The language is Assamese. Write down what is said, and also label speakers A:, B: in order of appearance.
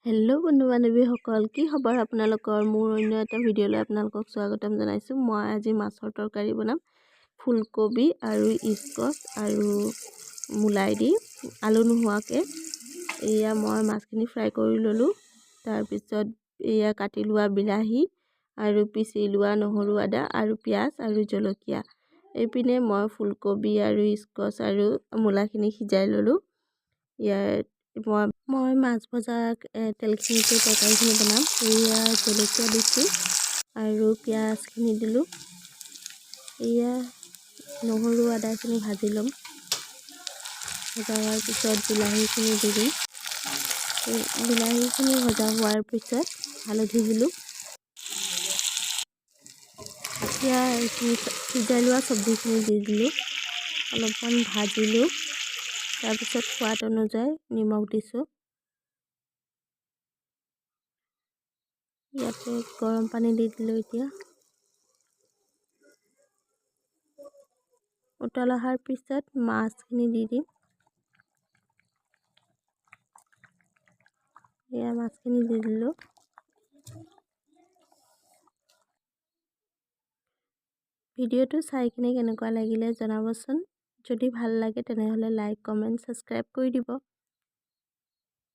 A: হেল্ল' বন্ধু বান্ধৱীসকল, কি খবৰ আপোনালোকৰ? মোৰ অন্য এটা ভিডিঅ'লৈ আপোনালোকক স্বাগতম জনাইছোঁ। মই আজি মাছৰ তৰকাৰী বনাম, ফুলকবি আৰু স্কচ আৰু মূলাই দি, আলু নোহোৱাকৈ। এয়া মই মাছখিনি ফ্ৰাই কৰি ল'লোঁ। তাৰপিছত এয়া কাটি লোৱা বিলাহী আৰু পিচি লোৱা নহৰু, আদা আৰু পিঁয়াজ আৰু জলকীয়া। এইপিনে মই ফুলকবি আৰু স্কচ আৰু মূলাখিনি সিজাই ল'লোঁ। ইয়াত মই মাছ ভজা তেলখিনিতে তৰকাৰীখিনি বনাম। এয়া জলকীয়া দিছোঁ আৰু পিঁয়াজখিনি দিলোঁ। এয়া নহৰু আদাখিনি ভাজি ল'ম। ভজা হোৱাৰ পিছত বিলাহীখিনি দি দিম। বিলাহীখিনি ভজা হোৱাৰ পিছত হালধি দিলোঁ। এতিয়া এইখিনি সিজাই লোৱা চব্জিখিনি দি দিলোঁ, অলপমান ভাজিলোঁ। তাৰপিছত সোৱাদ অনুযায়ী নিমখ দিছোঁ। ইয়াতে গৰম পানী দি দিলোঁ। এতিয়া উতল অহাৰ পিছত মাছখিনি দি দিম। এয়া মাছখিনি দি দিলোঁ। ভিডিঅ'টো চাই কিনে কেনেকুৱা লাগিলে জনাবচোন। যদি ভাল লাগে তেনেহ'লে লাইক, কমেণ্ট, ছাবস্ক্ৰাইব কৰি দিব।